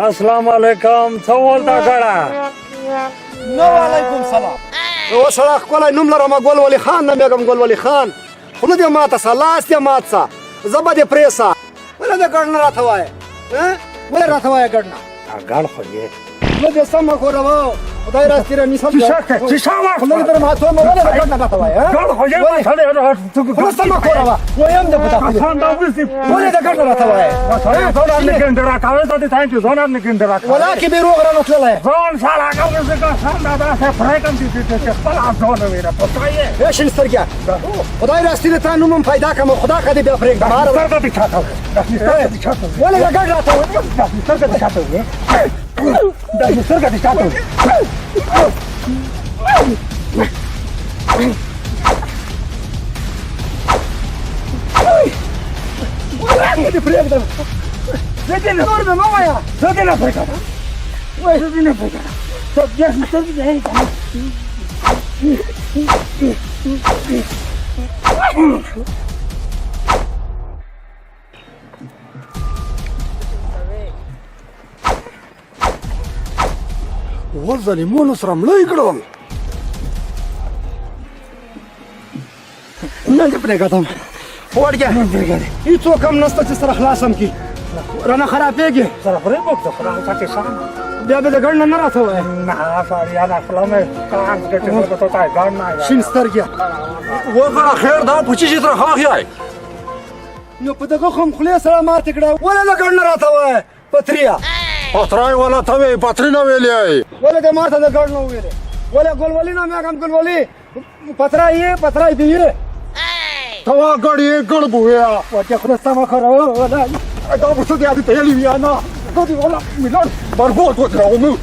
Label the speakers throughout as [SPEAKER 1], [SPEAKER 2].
[SPEAKER 1] السلام علیکم، څه ول دا ګړه؟
[SPEAKER 2] نو وعلیکم سلام. یو سړی ښکلی نوم لرم، ګل ولي خان نومېږم، ګل ولي خان. خوله دې ماته سه، لاس دې مات سه، زه به دې پرې سه. ولې د ګړ نه راته وایې؟ ولې راته وایې ګړ نه؟
[SPEAKER 1] ګړ خو یې
[SPEAKER 2] خوله دې سمه ښوروه، خدای راستې رانیسم.
[SPEAKER 1] څه څه
[SPEAKER 2] خوله دې در ماتوم. ولې د ګړ نه راته وایې؟
[SPEAKER 1] ګړ خو یې
[SPEAKER 2] خوله سمه ښوروه، وایم د په
[SPEAKER 1] کسان دا وسی.
[SPEAKER 2] ولې د ګړ نه راته وایې؟
[SPEAKER 1] ځان نه ګندرا کوي، ته دې ته ځان نه ګندرا کوي.
[SPEAKER 2] ولا کې به روغ رانه تللی.
[SPEAKER 1] ځان سالا کوي، چې کسان دا داسې پرېږم چې خپل ځان ویره پټایې.
[SPEAKER 2] ای شین سترګیا، خدای راستې ته نوم هم پیدا کړم، خدا که دې بیا پرېږدم.
[SPEAKER 1] سترګه دې چاته وې؟ سترګه دې چاته وې؟
[SPEAKER 2] ولې د ګړ راته وایې؟
[SPEAKER 1] سترګه دې چاته وې؟ سترګه دې چاته وې؟
[SPEAKER 2] دې پرېږدم،
[SPEAKER 1] زه دې نه
[SPEAKER 2] نور مې مه وایه.
[SPEAKER 1] زه دې نه پرېږدم، زه دې نه پرېږدم. سترګې دې.
[SPEAKER 2] و ظالمونو سره مړی کړم، نه دې پرېږدم. وړګه، هېڅوک هم نشته چې سره خلاص هم کړي، رانه خرابېږي.
[SPEAKER 1] سره خورې بوکته خدای ته سم.
[SPEAKER 2] بیا به د ګړ نه نه راته وایې.
[SPEAKER 1] نه سړیا، دا خوله مې کان کې چې ته ته ګړ نه.
[SPEAKER 2] شین سترګې.
[SPEAKER 3] وګړه، خیر دا په چی سره خاخ یای؟
[SPEAKER 2] نو په دغه خم خولې سره ماتې کړه. ولې د ګړ نه راته وایې پتریا؟
[SPEAKER 3] پترای ولا ته وی، پتری نه ویلې.
[SPEAKER 2] ولې د ماته د ګړ نه ویلې؟ ولې ګل ولي نه مې ګل ولي پترای یې، پترای دی یې.
[SPEAKER 3] توا ګړ یې ګړ بویا.
[SPEAKER 2] وکه خوله سمه خروه ولا.
[SPEAKER 3] دا په څه دی ته یې ویا نه دا دی ولا ملان برګو ته راومو.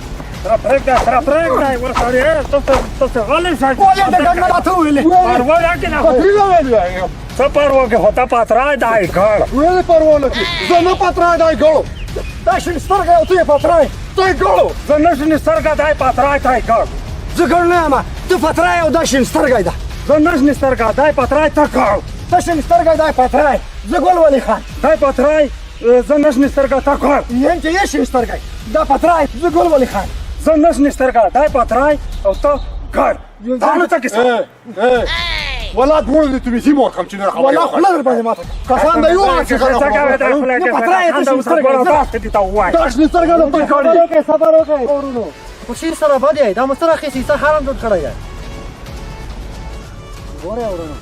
[SPEAKER 1] سره پرېږده، سره پرېږده ور سړی، ته ته غلی شه.
[SPEAKER 2] ولې د ګړ نه راته ویلې؟
[SPEAKER 1] پروا راکې نه.
[SPEAKER 3] پتری نه ویلې.
[SPEAKER 1] څه پروا کې خو ته پترای دای ګړ.
[SPEAKER 3] ویلې پروا نه کې، زه نه پترای دای ګړ.
[SPEAKER 2] دا شین سترګه او ته یې پترای.
[SPEAKER 3] ته ګړ.
[SPEAKER 1] زه نه شین سترګه، دای پترای تای ګړ.
[SPEAKER 2] زه ګړ نه یم، ته پترای او دا شین سترګی ده.
[SPEAKER 1] زه نه شین سترګه، دای پترای ته ګړ.
[SPEAKER 2] ته شین سترګی، دای پترای، زه ګل ولي خان.
[SPEAKER 1] دای پترای، زه نه شین سترګه، ته ګړ.
[SPEAKER 2] یم چې یې شین سترګی، دا پترای، زه ګل ولي خان.
[SPEAKER 1] زه نه شین سترګه، دای پترای او ته ګړ. دا نو څه کیسه؟
[SPEAKER 3] ولا دول دې تمې سیمه ورکم چې نه خبره.
[SPEAKER 2] ولا خوله در باندې ماته.
[SPEAKER 3] کسان د یو څه دا شین سترګه ته
[SPEAKER 2] صبر
[SPEAKER 3] کړی.
[SPEAKER 2] وکړئ، صبر وکړئ ورونو. خوشي سره بد یې، دا مو سره اخیستې، څه حرام جوړ کړی دی. ګورئ ورونو،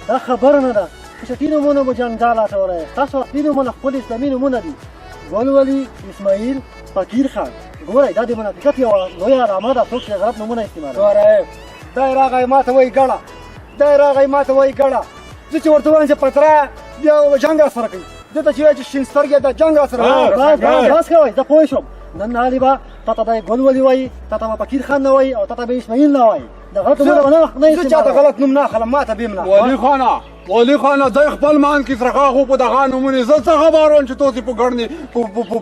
[SPEAKER 2] دا خبره نه ده چې چټي نومونه مو جنجال اچولی. ستاسو اصلي نومونه خپل اسلامي نومونه دي، ګل ولي، اسماعیل، فقیر خان. ګورئ، دا د منافقت یوه لویه علامه ده، څوک چې غلط نومونه استعمالوي. ګورئ، دی راغی ما ته وایي ګړه، دی راغی ما ته وایي ګړه. زه چې ورته وایم چې پتره، بیا جنګ را سره کوي. ده ته چې وایي چې شین سترګې ده، جنګ را سره کوي. بس بس بس کوئ، زه پوه شوم. نن علي به تا ته دی ګل ولي وایي، تا ته به فقیر خان نه وایي او تا ته به اسماعیل نه وایي. د غلط نومونه به نه
[SPEAKER 3] زه
[SPEAKER 2] چاته غلط نوم نه اخلم، ما ته به هم نه.
[SPEAKER 3] ولی خانه، ولی خانه، دی خپل مان کې سره خو په دغه نومونه زه څه خبر وم چې توسې په ګړنې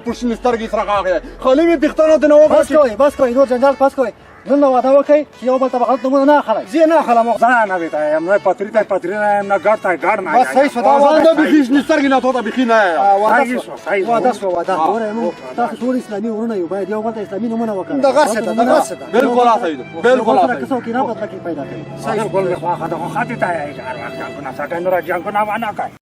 [SPEAKER 3] په شین سترګې سره خاغې خالي مې پښتنه ته نه وکړه.
[SPEAKER 2] بس کوئ، بس کوئ، نور جنجال بس کوئ. نن وعده وکړئ چې یو بل ته به غلط نومونه نه اخلئ. زه یې نه اخلم.
[SPEAKER 1] زه نه وی ته یم، نه پتری ته پتری نه یم، نه ګړ ته ګړ نه.
[SPEAKER 2] بس صحیح شو دا
[SPEAKER 3] ځان
[SPEAKER 2] وعده.
[SPEAKER 3] د بیخي شین سترګې نه، تو ته بیخي نه.
[SPEAKER 2] وعده
[SPEAKER 1] صحیح
[SPEAKER 2] شوه،
[SPEAKER 1] شو، صحیح شو.
[SPEAKER 2] وعده شوه، وعده. ګورئ، موږ تاسو ټول اسلامي ورونه یو، باید یو بل ته اسلامي نومونه وکاروئ. دغسې ده، دغسې ده.
[SPEAKER 3] بالکل صحیح ده، بالکل
[SPEAKER 2] سره
[SPEAKER 3] صحیح.
[SPEAKER 2] کسو کې نه بدله کې پیدا کوي.
[SPEAKER 1] صحیح ګل خو خاطر خو خاطر ته یې هر وخت جنگونه سره نور جنگونه ونه کوي.